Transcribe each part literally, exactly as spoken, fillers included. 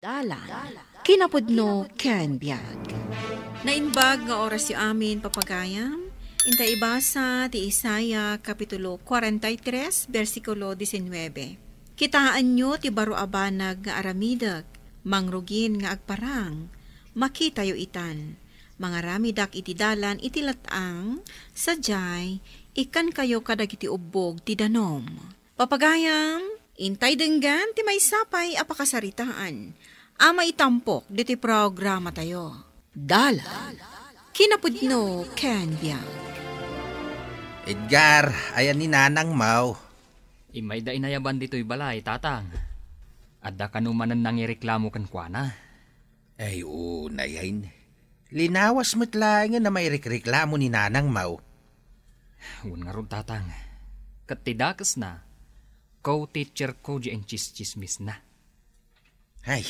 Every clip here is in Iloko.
Dalan, kinapudno ken biag. Naimbag nga orasyo amin, papagayam. Inta ibasa ti Isaiah Kapitulo forty-three, bersikulo diecinueve. Kitaenyo ti baro a banag nga aramidek, mangrugin nga agparang. Makitayo itan. Mangaramidak iti dalan iti let-ang, sadiay, ikkankayo kadagiti ubbog ti danum. Papagayam, intay denggan ti maysa pay a pakasaritaan a maitampok ditoy programatayo. Dalan, kinapudno ken biag. Edgar, ayan ni Nanangmo? Immayda inayaban ditoy balay, Tatang. Adda kano manen nangireklamo kenkuana? Ay, oo, nayain. Linawas met laengen a mairikreklamo ni Nanangmo. Wen ngarud, Tatang. Ket ti dakesna, co-teacherko diay intsistsismisna. Ay,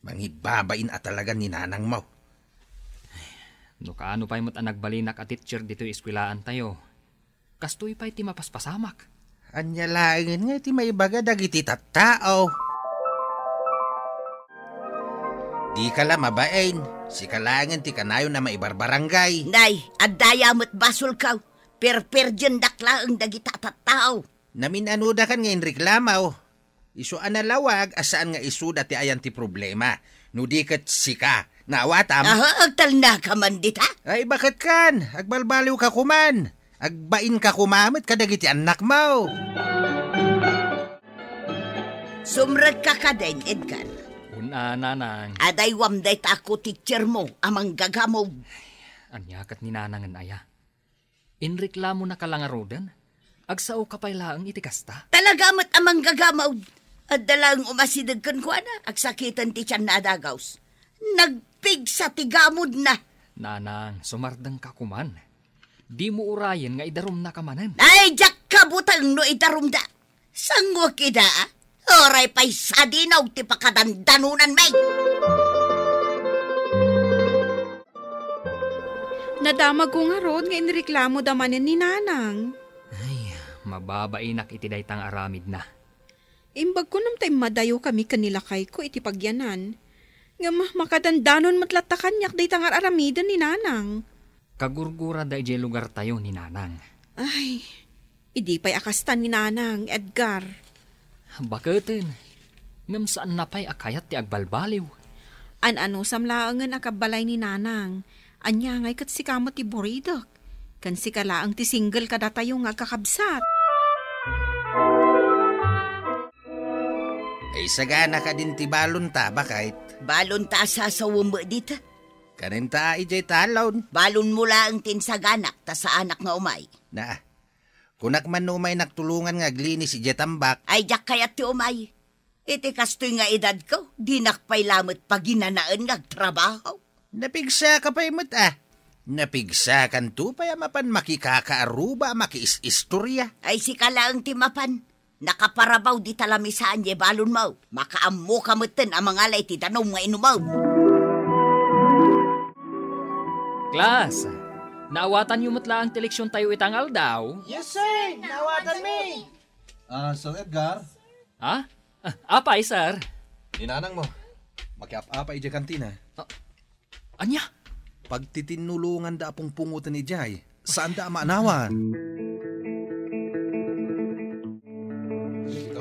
mangibabain a talagan ni Nanangmo. No kaano pay met a nagbalinak a teacher ditoy eskuelaantayo, kastoy pay ti mapaspasamak. Ania laengen nga ti maibaga dagiti tattao? Dika la mabain, sika laengen ti kanayon a maibarbarangay. Nay, adda aya met basolko. Perperdiendak laeng dagiti tattao. Namin-anodakan nga inreklamo. Isu a nalawag a saan nga isuda ti ayan ti problema. No di ket sika, naawatam? Aha, agtalnaka man dita? Ay, baket kan? Agbalbaliwka koman. Agbainka koma met kadagiti annakmo. Sumrekka kadin, Edgar. Una, Nanang. Adaywam dayta a co-teachermo a manggagamod. Ania ket ni Nanangen aya? Inreklamonaka la ngaruden? Agsaoka pay laeng iti kasta? Talaga met a manggagamod. Adda laeng umasideg kenkuana, agsakiten ti tianna a dagaws. Nagpigsa ti gamodna. Nanang, sumardengka koman. Dimo urayen nga idarumnaka manen. Ay, diak kabuteng no idarumda. Sango kida, uray pay sadino ti pakadandanonanmi. Nadamagko ngarud nga inreklamoda manen ni Nanang. Ay, mababainak iti dayta nga aramidna. Imbagko ngem ta immadayokami ken ni lakayko iti pagyanan. Ngem makadandanon met latta kaniak dayta nga ar-aramiden ni Nanang. Kagurgurada idiay lugartayo ni Nanang. Ay, idi pay a kasta ni Nanang, Edgar. Baketen, ngem saanna pay a kayat ti agbalbaliw. An-anusam laengen a kabbalay ni Nanang. Ania ngay ket sika met ti buridek. Ken sika laeng ti single kadatayo nga agkakabsat. Ay, sagana kadin ti balonta, baket. Balonta a sasawem met dita. Kanen ta idiay talon. Balonmo laeng ti insaganak, ta saanak nga umay. Na, kunak man no umaynak tulongan nga aglinis idiay tambak. Ay, diak kayat ti umay. Iti kastoy nga edadko, dinak pay lamet paginanaen nga agtrabaho. Napigsaka pay met, a. Napigsakanto pay a mapan makikakaaruba a makiis-istoria. Ay, sika laeng ti mapan. Nakaparabaw dita lamisaan diay balonmo. Makaammoka metten a mangala iti danum nga inumem. Class, naawatanyo met laeng ti leksiontayo ita nga aldaw? Yes, sir! Naawatanmi! Ah, Sir Edgar? Ha? Ah, apay, sir? Ni nanangmo. Makiap-apay idiay kantina. Ah, ania? Pagtitinulonganda a pungpungoten idiay. Saanda a maanawan.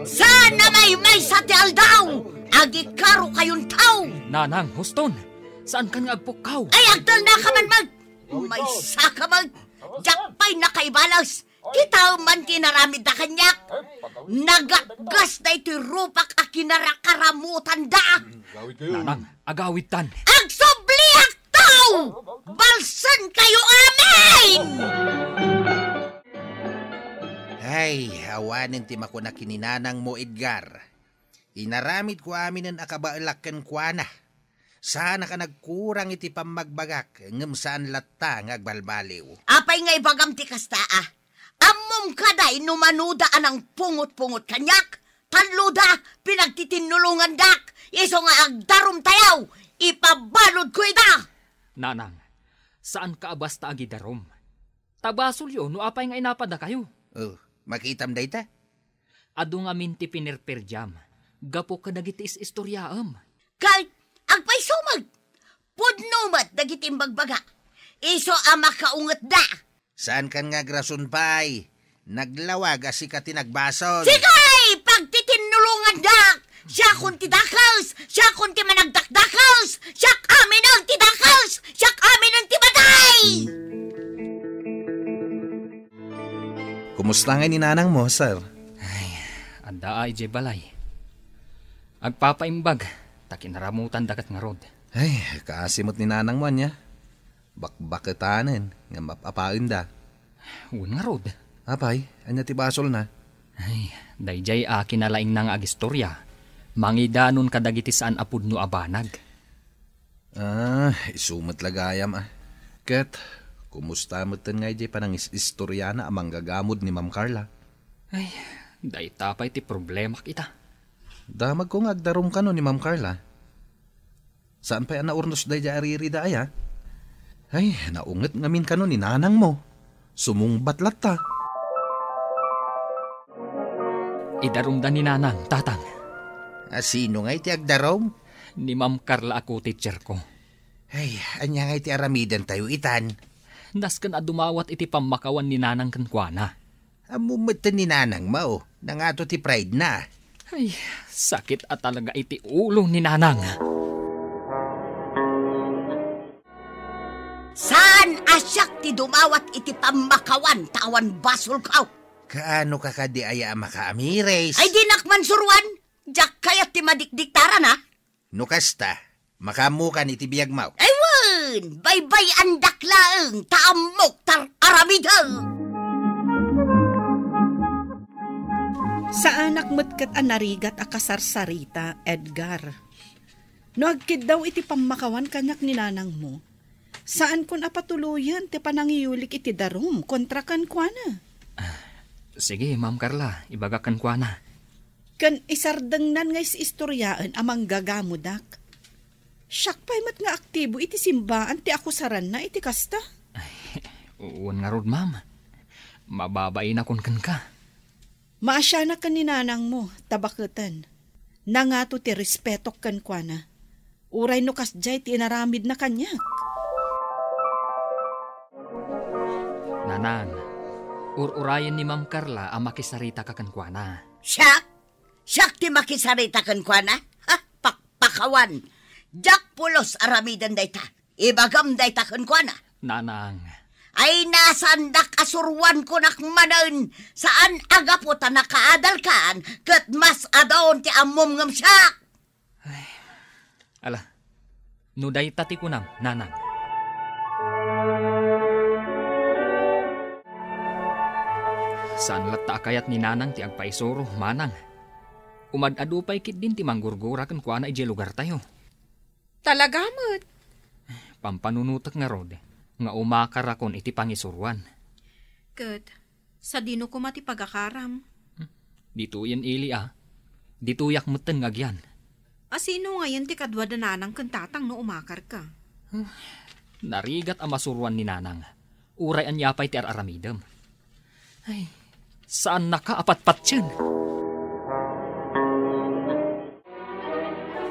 Saan a maymaysa ti aldaw? Agikkarokayon tao. Nanang, huston. Saankan nga agpukkaw? Ay, agtalnaka man, Mag! Maysaka, Mag! Diak pay nakaibales. Kitaem man ti inaramidda kaniak. Nagatgas daytoy rupak a kinarakaramutanda. Nanang, agawidtan. Agsubliakto! Balsenkayo amin! Ay, awanen ti makuna ken ni nanangmo, Edgar. Inaramidko aminen a kabaelak kenkuana. Saanak a nagkurang iti pammagbagak, ngem saan latta nga agbalbaliw. Apay nga ibagam ti kasta, a? Ammom kadi no manoda a nangpungot-pungot kaniak? Talloda, pinagtitinnulongandak, isu nga agdarumtayo, ipabaludko ida! Nanang, saanka a basta agidarum. Ta basolyo no apay nga inapadakayo. Oh, makitam dayta? Adu ngamin ti pinerperdiam gapu kadagiti is-istoriaem. Ket agpayso met, pudno met dagiti imbagbaga. Isu a makaungetda. Saankan nga agrason pay. Naglawag a sika ti nagbasol. Sige! Pagtitinnulongandak! Siakon ti dakes! Siakon ti managdakdakes! Siak aminen ti dakes! Siak aminen ti matay! Kumusta ngay ni nanang mo, sir? Ay, adda a idiay balay. Agpapaimbag, ta kinaramutan daket ngarud. Ay, kaasi met ni nanang mo, ania? Bakbaketanen nga map-apaenda. Wen ngarud. Apay, ania ti basolna? Ay, daydiay a kinalaingna nga agistorya. Mangidanon kadagiti saan a pudno a banag. Ah, isu met la gayam, ah. Ket, kumusta metten ngay diay panangis-istoriana a manggagamod ni Ma'am Carla? Ay, dayta pay ti problemak ita. Damagko nga agdarum kano ni Ma'am Carla. Saan pay a naurnos daydiay a ririda aya? Ay, naunget ngamin kano ni nanang mo. Sumungbat latta. Idarumda ni nanang, tatang. A, sino ngay ti agdarum? Ni Ma'am Carla a co-teacher ko. Ay, ania ngay ti aramiden tayo itan? Nasken a dumawat iti pammakawan ni nanang kenkuana. Ammo metten ni nanang mo, nangato ti pride na. Ay, sakit a talaga iti ulo ni nanang. Saan a siak ti dumawat iti pammakawan ta awan basolko? Kaano ka kadi aya a makaamires? Ay, dinak man suruan. Diak kayat ti madikdiktaran, ha? No kasta, makaammokan iti biagmo. Ay wen, baybay-andak laeng ta ammok tar-aramidek. Saanak met ket a narigat a kasarsarita, Edgar. No agkiddaw iti pammakawan kaniak ni nanangmo, saankon a patuloyen ti panangiyulik iti darum kontra kenkuana. Ah, sige, Ma'am Carla, ibagak kenkuana. Ken isardengnan nga is-istoriaen a manggagamodak. Siak pay met nga aktibo iti simbaan ti akusaranna iti kasta. Ay, wen ngarud, ma'am. Mababainakon kenka. Maasianak ken ni nanangmo, ta baketen. Nangato ti respetok kenkuana. Uray no kasdiay ti inaramidna kaniak. Nanang, ur-urayen ni Ma'am Carla a makisaritaka kenkuana. Siak? Siak ti makisarita kenkuana? Ha? Pakpakawan! Diak pulos aramiden dayta. Ibagam dayta kenkuana. Nanang. Ay, nasandak a suruankonak manen, saan a gapu ta nakaadalkan, ket mas adun ti ammom ngem siak. Ay, ala, no dayta ti kunam, nanang. Saan latta a kayat ni nanang ti agpaisuro, manang. Umad-adu pay ketdin ti manggurgura kenkuana idiay lugartayo. Talaga met. Pampanunotek ngarud nga umakarakon iti pangisuroan. Ket, sadino koma ti pagakaram? Ditoyen ili a. Ditoyak metten nga agyan. A sino ngayen ti kadua da nanang ken tatang no umakarka? Narigat a masuroan ni nanang. Uray ania pay ti ar-aramidem. Ay, saannaka a patpatien.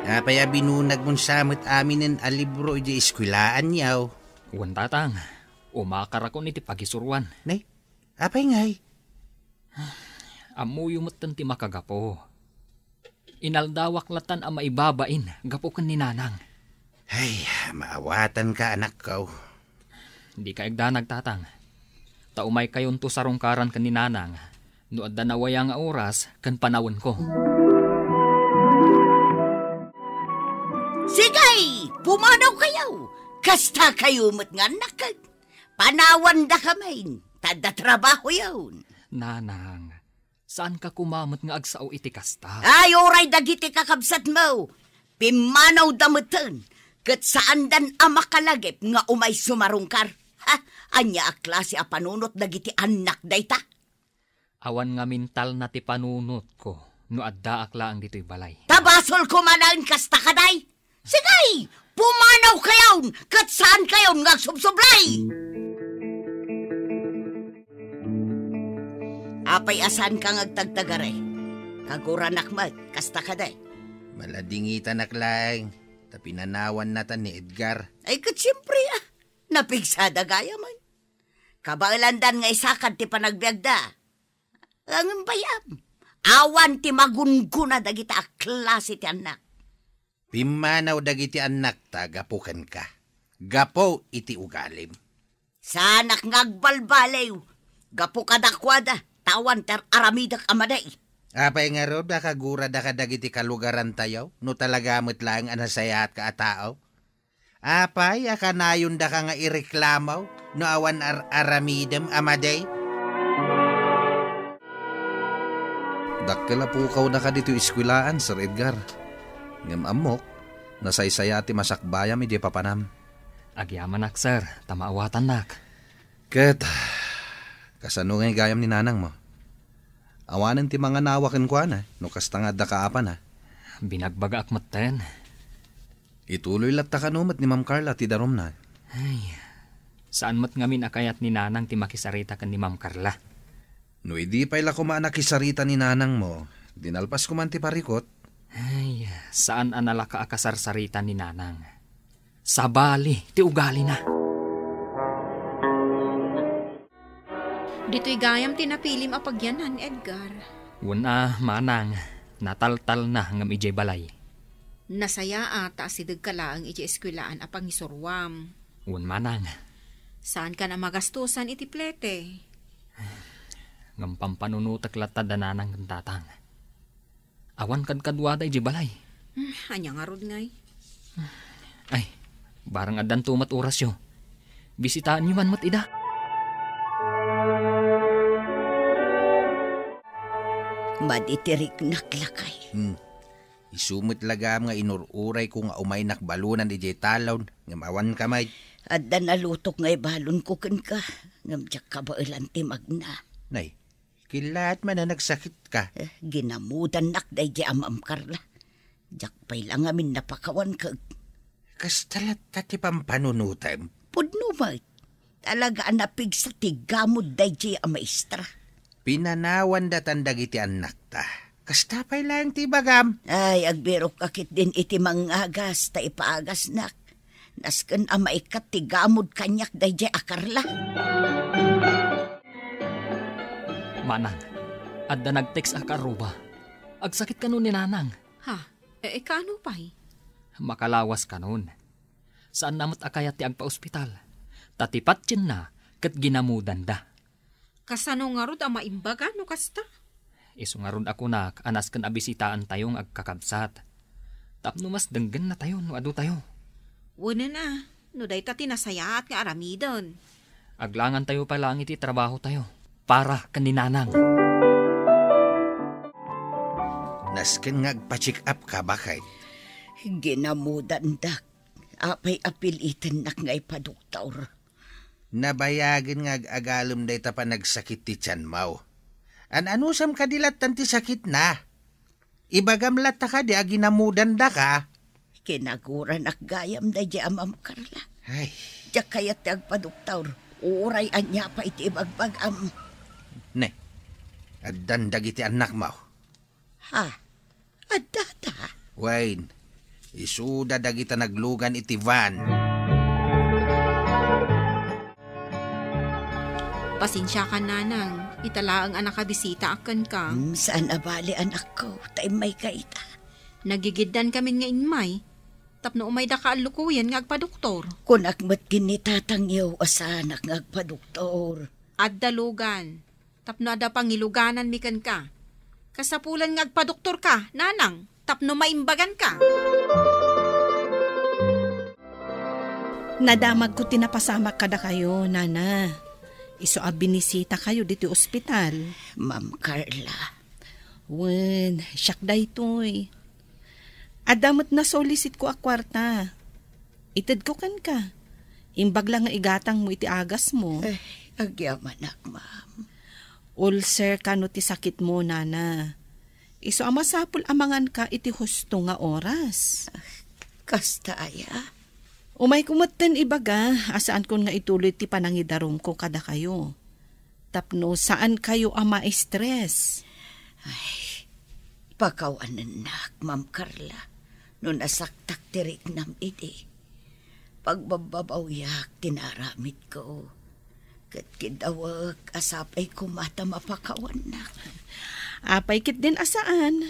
Apay a binunagmon sa met aminen a libro idiay eskuelaan, yaw? Wen, tatang, umakarakon iti pagisuroan. Ne? Apay ngay? Ammoyo metten ti makagapu. Inaldawak latan a maibabain gapu ken ni nanang. Ay, maawatanka, anakko. Dika agdanag, tatang. Ta umaykayonto sarungkaran ken ni nanang no adda nawaya nga oras ken panawenko. Sige, pumanawkayo. Kastakayo met nga annak. Panawandakamin, ta adda trabahoyon. Nanang, saanka koma met nga agsao iti kasta. Ay, uray dagiti kakabsatmo, pimmanawda metten, ket saandan a makalagip nga umay sumarungkar. Ha? Ania a klase a panunot dagiti annak dayta? Awan nga mentalna ti panunotko no addaak laeng ditoy balay. Ta basol koma laeng kasta, kaday? Sige, pumanawkayon, ket saankayon nga agsubsublay! Apay a saanka nga agtagtagari? Kaguranak met, kasta kadi? Maladingitanak laeng. Ta pinanawannatan ni Edgar. Ay, ket siempre, ah. Napigsada gayam, ay. Kabaelandan nga isakad ti panagbiagda. Ngem bayam, awan ti magungguna dagita a klase ti annak. Pimmanaw dagiti annakta gapu kenka, gapu iti ugalim. Saanak nga agbalbaliw, gapu kadakuada, ta awan ti ar-aramidek a madi. Apay ngarud a kagurada kadagiti kalugarantayo, no talaga met laeng a nasayaat ka a tao? Apay a kanayondaka nga ireklamo no awan ar-aramidem a madi? Dakkel a pukawda kaditoy eskuelaan, Sir Edgar. Ngem ammok, nasaysayaat ti masakbayam idiay papanam. Agyamanak, sir, ta maawatannak. Ket, kasano ngay gayam ni nanangmo? Awanen ti manganawa kenkuana, no kasta nga adda kaapana. Binagbagaak metten. Ituloy latta kano met ni Ma'am Carla ti darumna. Ay, saan met ngamin a kayat ni Nanang ti makisarita ken ni Ma'am Carla. No idi pay la koma a nakisarita ni nanangmo, dinalpas koman ti parikut. Ay, saan a nalaka a kasarsarita ni Nanang. Sabali ti ugalina. Ditoy gayam ti napilim a pagyanan, Edgar. Wen a, manang, nataltalna ngem idiay balay. Nasayaat ta asidegka laeng idiay eskuelaan a pangisuruam. Wen, manang. Saankan a magastosan iti plete. Ngem pampanunotek latta da nanang ken tatang. Awan kadkaduada idiay balay. Hmm, ania ngarud ngay? Ay, barang addanto met orasyo. Bisitaenyo man met ida. Madi ti riknak, lakay. Hmm. Isu met lagam nga inur-urayko nga umaynak balonan idiay talon, ngem awan kamay. Adda nalutok nga ibalonko kenka, ngem diak kabaelan ti magna. Nay, killaat man a nagsakitka. Eh, ginamudannak daydi a Ma'am Carla. Diak pay la ngamin napakawan kag. Kasta latta ti pampanunotem? Pudno met. Talaga a napigsa ti gamod daydi a maestra. Pinanawan datan dagiti annakta. Kasta pay laeng ti ibagam. Ay, agbirokka ketdin iti mangagas ta ipaagasnak. Nasken a maikkat ti gamod kaniak daydi a Carla. Manang, adda nag-text a kaarruba. Agsakit kano ni Nanang. Ha? E, e, kaano pay? Makalawas kanon. Saanna met a kayat ti agpaospital. Ta ti patienna ket ginamudanda. Kasano ngarud a maimbaga no kasta? Isu ngarud a kunak a nasken a bisitaentayo nga agkakabsat. Tapno mas denggennatayo no adutayo. Wen a, no dayta ti nasayaat nga aramiden. Aglangantayo pay laeng iti trabahotayo para ken ni Nanang. Nasken nga agpa-check up ka, baket? Ginamudandak. Apay a pilitennak nga ipadoktor? Nabayagen nga ag-agalem dayta panagsakit ti tianmo. An-anusam kadi lattan ti sakitna? Ibagam latta kadi a ginamudandaka? Kinaguranak gayam daydi a Ma'am Carla. Ay. Diak kayat ti agpadoktor. Uray ania pay ti ibagbagam. Ne, addan dagiti annakmo. Ha? Addata? Wen, isuda dagita naglugan iti van. Pasensiakan, Nanang. Ita laeng a nakabisitaak kenka. Hmm, saan a bale, anakko, ta immayka ita. Nagigiddan kamin nga immay. Tapno umaydaka a lukoyen nga agpadoktor. Kunak met ken ni tatangyo a saanak nga agpadoktor. Adda lugan. Tapno adda pangilugananmi kenka. Kasapulan nga agpadoktorka, Nanang, tapno maimbaganka. Nadamagko ti napasamak kadakayo, Nana. Isu a binisitakayo ditoy ospital. Ma'am Carla. Wen, siak daytoy. Adda met nasulisitko a kuarta. Itedko kenka. Imbag la nga igatangmo iti agasmo. Eh, agyamanak, ma'am. Ulcer kano ti sakitmo, Nana. Isu a masapul a manganka iti husto nga oras. Kasta aya? Umayko metten ibaga a saankon nga ituloy ti panangidarumko kadakayo. Tapno saankayo a ma-stress. Ay, pakawanennak, Ma'am Carla. no nasaktak ti riknam idi. Pagbabbabawiak ti naaramidko, ket kiddawek a sapay koma ta mapakawannak. Apay ketdin a saan?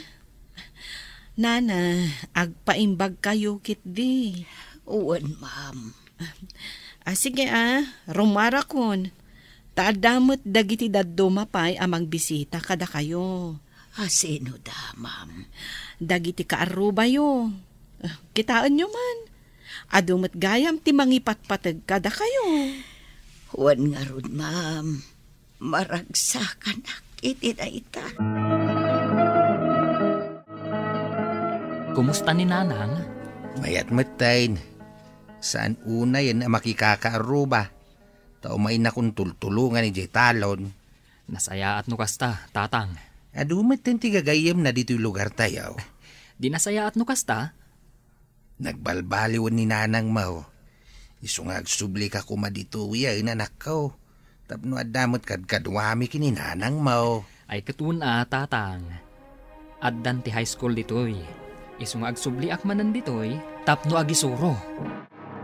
Nana, agpaimbagkayo ketdi. Wen, ma'am. Ah, sige, ah, rumarakon. Ta adda met dagiti dadduma pay a magbisita kadakayo. A sino da, ma'am? Dagiti kaarrubayo. Ah, kitaenyo man. Adu met gayam ti mangipatpateg kadakayo. Wen ngarud, ma'am. Maragsakanak iti dayta. Kumusta ni Nanang? Mayat metten. Saan unayen a makikakaarruba. Ta umaynakon tultulongan idiay talon. Nasayaat no kasta, Tatang. Adu metten ti gagayyemna ditoy lugartayo. Di nasayaat no kasta? Nagbalbaliwen ni Nanangmo. Isu nga agsublik a koma ditoyen, anakko. Tapno adda met kadkaduami ken ni Nanangmo. Ay, ket wen a, Tatang. Addan ti high school ditoy. Isu nga agsubliak manen ditoy tapno agisuro.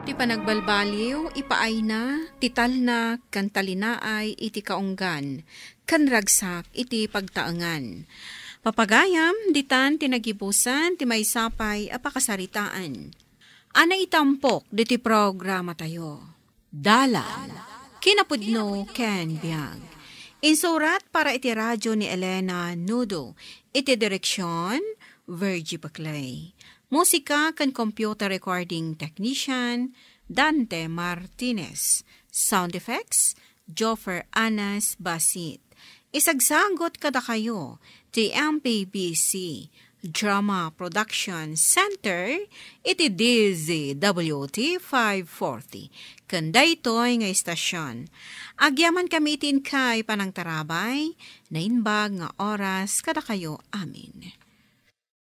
Ti panagbalbaliw, ipaayna ti talna ken talinaay iti kaunggan, ken ragsak iti pagtaengan. Papagayam, ditan ti nagibusan ti maysa pay a pakasaritaan a naitampok ditoy programatayo. Dalan, kinapudno ken biag. Insurat para iti radio ni Elena Nudo. Iti direksion, Virgie Paclay. Musika ken computer recording technician, Dante Martinez. Sound effects, Joffer Anas Basit. Isagsagot kadakayo ti M P B C Drama Production Center iti D Z W T five forty. Ken daytoy nga istasion, agyaman kami iti inkay panangtarabay, naimbag nga oras kadakayo amin.